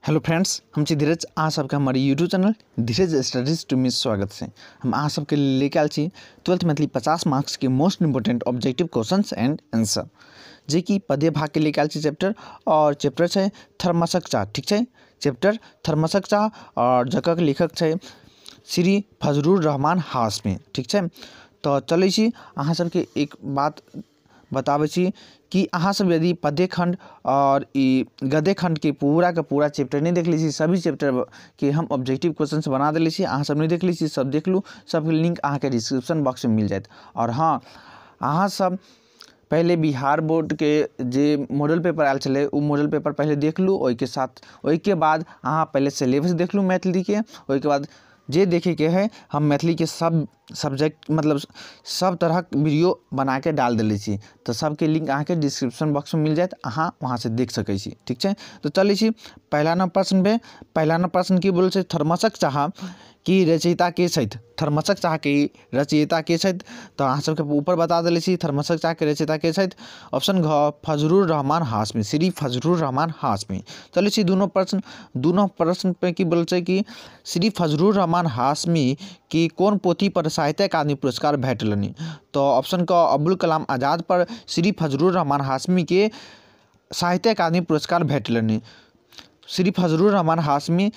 Hello friends, हम छी धीरज। अहाँ सबके हमारे YouTube channel Dheeraj studies two में स्वागत है। हम अहाँ सबके लेके आयल छी 12th Maithili 50 marks के most important objective questions and answer, जे कि पद्य भाग के लेके आयल छी चैप्टर। और चैप्टर है थर्मसक चाह, ठीक है। चैप्टर थर्मसक चाह और जकर लेखक है श्री फजलुर रहमान हाशमी, ठीक है। तो चलै छी अहाँ सबके एक बात बताबै छी कि अहाँ सब यदि पद्य खंड और गद्य खंड के पूरा का पूरा चैप्टर नहीं देख ली छी, सभी चैप्टर के हम ऑब्जेक्टिव क्वेश्चन बना देले छी, अहाँ सब नहीं देख ली छी, सब देख लू। सबके लिंक अहाँ के डिस्क्रिप्शन बॉक्स में मिल जायत। और हाँ, अहाँ सब पहले बिहार बोर्ड के जे मॉडल पेपर आयल छलै उ मॉडल पेपर पहले देख लू, ओहिके साथ ओहिके बाद अहाँ पहले सिलेबस देख लू मैथिली के। ओहिके बाद जे देखे के है, हम मैथिली के सब सब्जेक्ट मतलब सब तरह वीडियो बना के डाल देले छी, तो सबके लिंक अहाँ के डिस्क्रिप्शन बॉक्स में मिल जायत, अहाँ वहाँ से देख सकै छी, ठीक है। तो चलै छी पहला नंबर प्रश्न पे। पहला नंबर प्रश्न की बोल छै, थर्मसक चाह की रचयिता के छथि। थर्मसक चाह के रचयिता के छथि, तो अहाँ सबके ऊपर बता देले छी थर्मसक चाह के रचयिता के छथि। ऑप्शन घ फजलुर रहमान हाशमी, श्री फजलुर रहमान हाशमी। चलै छी दोनों प्रश्न पे की बोल छै कि श्री फजलुर रहमान हाशमी की कोन पोथी पर साहित्य अकादमी पुरस्कार भेटलनि। तो ऑप्शन क अबुल कलाम आज़ाद पर श्री फजलुर रहमान हाशमी के साहित्य अकादमी पुरस्कार भेटलनि। श्री फजलुर रहमान हाशमी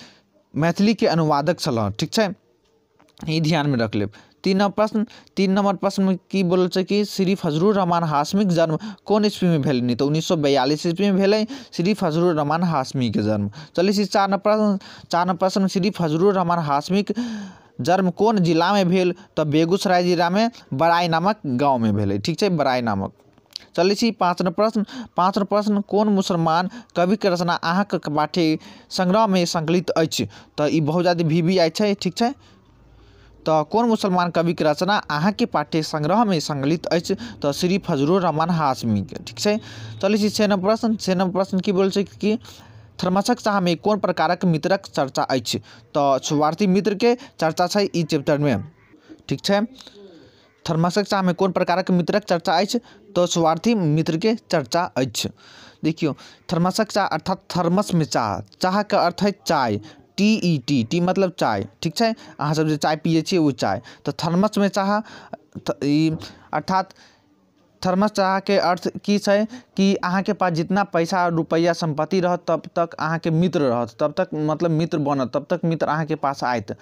मैथिली के अनुवादक छलाह, ठीक है, ई ध्यान में रख लेब। तीन नंबर प्रश्न में की बोल छै कि श्री फजलुर रहमान हाशमी के जन्म कोन ईस्वी में भेलनि। तो 1942 ईस्वी में भेलै श्री फजलुर रहमान हाशमी के जन्म। चलै छी चार नंबर प्रश्न, श्री फजलुर रहमान हाशमी के जन्म कोन जिला में भेल। तो बेगूसराय जिला में बराई नामक गाँव में भेलै, ठीक है, बराई नामक। चलै छी पाँच नंबर प्रश्न, कोन मुसलमान कवि के रचना अहाँके पाठ्य संग्रह में संकलित अछि। तो ई बहुत ज़्यादा VVI छै, ठीक है। तो कोन मुसलमान कवि के रचना अहाँ के पाठ्य संग्रह में संकलित अछि। तो श्री फजलुर रहमान हाशमी के, ठीक है। चलै छी छह नंबर प्रश्न की बोल छै कि थर्मसक चाह में कोन प्रकारक मित्रक चर्चा अछि। तो स्वार्थी मित्र के चर्चा छै ई चैप्टर में, ठीक है। थर्मसक चाह में कोन प्रकारक मित्रक चर्चा अछि। तो स्वार्थी मित्र के चर्चा अछि। देखियो थर्मसक चाह अर्थात थर्मस में चाह, चाह के अर्थ है चाय, TET, T मतलब चाय, ठीक है। अहाँ सब जे चाय पिए छी वो चाय। तो थर्मस में चाह अर्थात थर्मस चाह के अर्थ की छै कि अहाँ के पास जितना पैसा रुपया संपत्ति रहत तब तक अहाँ के मित्र रहत, तब तक मतलब मित्र बनत, तब तक मित्र अहाँ के पास आयत।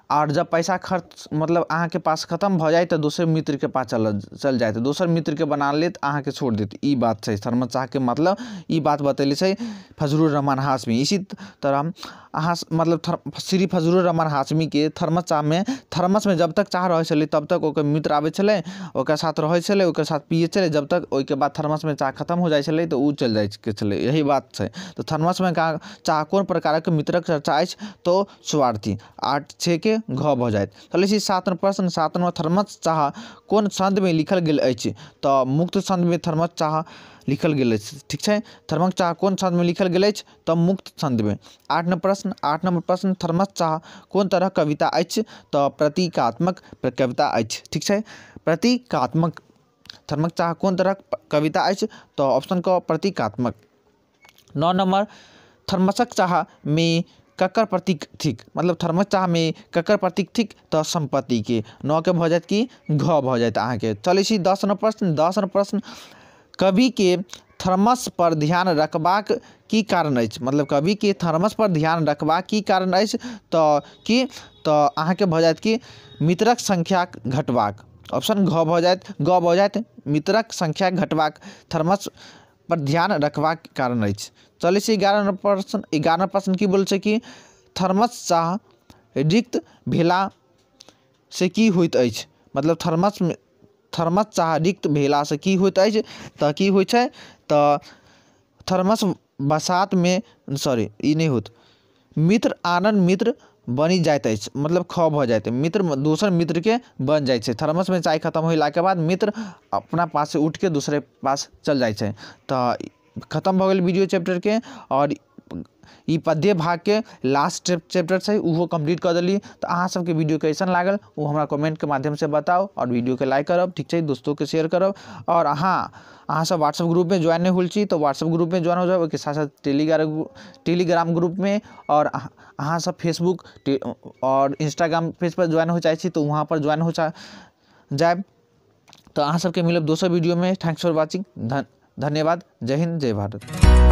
और जब पैसा खर्च मतलब अहाँ के पास खत्म भ जाए तो दोसर मित्र के पास चल जाए, दोसर मित्र के बना लेत अहाँ के छोड़ देत। ई बात छै थर्मस चाह के मतलब, ई बात बतैले छै फजलुर रहमान हाशमी। इसी तरह अहाँ मतलब श्री फजलुर रहमान हाशमी के थर्मस चाह में, थर्मस में जब तक चाह रहै छलै तब तक ओकर मित्र आबै छलै, ओकर साथ रहै छलै, ओकर साथ पिए छलै। जब तक ओहिके बाद थर्मस में चाह खत्म हो जाइ छलै तो उ चलि जाइ के छलै, यही बात छै। तो थर्मस में चाह कोन प्रकारक मित्रक चर्चा अछि। तो स्वार्थी, 8 6 के घ भऽ जायत। चलै छी सात नंबर प्रश्न। सात नंबर थर्मस चाह कोन छंद में लिखल गेल अछि। तो मुक्त छंद में थर्मस चाह लिखल गेल अछि, ठीक छै। थर्मस चाह कोन छंद में लिखल गेल अछि। तो मुक्त छंद में। आठ नंबर प्रश्न, थर्मस चाह कोन तरह कविता अछि। तो प्रतीकात्मक कविता अछि, ठीक छै। प्रतीकात्मक थर्मस चाह कोन तरह कविता अछि। तो ऑप्शन क प्रतीकात्मक। 9 नंबर, थर्मसक चाह में ककर प्रतीक थिक। मतलब थर्मस चाह में ककर प्रतीक थिक। तो संपत्ति के। 9 के भऽ जायत कि घ भऽ जायत अहाँके। चलै छी 10 नंबर प्रश्न। 10 नंबर प्रश्न, कवि के थर्मस पर ध्यान रखबाक की कारण अछि। मतलब कवि के थर्मस पर ध्यान रखबाक की कारण अछि। तो की तो अहाँके भऽ जायत कि मित्रक संख्या घटबाक। ऑप्शन घ भऽ जायत, ग भऽ जायत, मित्रक संख्या घटबाक थर्मस पर ध्यान रखबाक कारण अछि। चलै छी 11 नंबर प्रश्न। 11 नंबर प्रश्न की बोल छै कि थर्मस चाह रिक्त भेला से की होइत अछि। मतलब थर्मस चाह रिक्त भेला से की होइत अछि। तऽ की होइ छै, तऽ थर्मस बसात में सॉरी ई नहि होत, मित्र आनंद मित्र बनि जाइत अछि, मतलब ख भऽ जाइत, मित्र दोसर मित्र के बन जाइ छै। थर्मस में चाय खत्म होइलाके बाद मित्र अपना पास से उठ के दूसरे पास चल जाइ छै। तऽ खत्म भऽ गेल वीडियो चैप्टर के। और ई पद्य भागके लास्ट चैप्टर छै, ओहो कम्प्लीट कऽ देलियै। तऽ अहाँ सबके वीडियो कैसन लागल ओ हमरा कमेंटके माध्यमसँ बताउ आओर वीडियोके लाइक करब, ठीक छै, दोस्तोके शेयर करब। आओर अहाँ सब व्हाट्सएप ग्रुपमे ज्वाइन नहि होल छी तऽ व्हाट्सएप ग्रुपमे ज्वाइन हो जाउ, ओहिके साथ साथ टेलीग्राम ग्रुपमे। आओर अहाँ सब फेसबुक आओर इंस्टाग्राम पेज पर ज्वाइन हो चाहै छी तऽ वहाँ पर ज्वाइन हो जायब। तऽ अहाँ सबके मिलब दोसर वीडियोमे। Thanks for watching, धन्यवाद, जय हिन्द, जय भारत।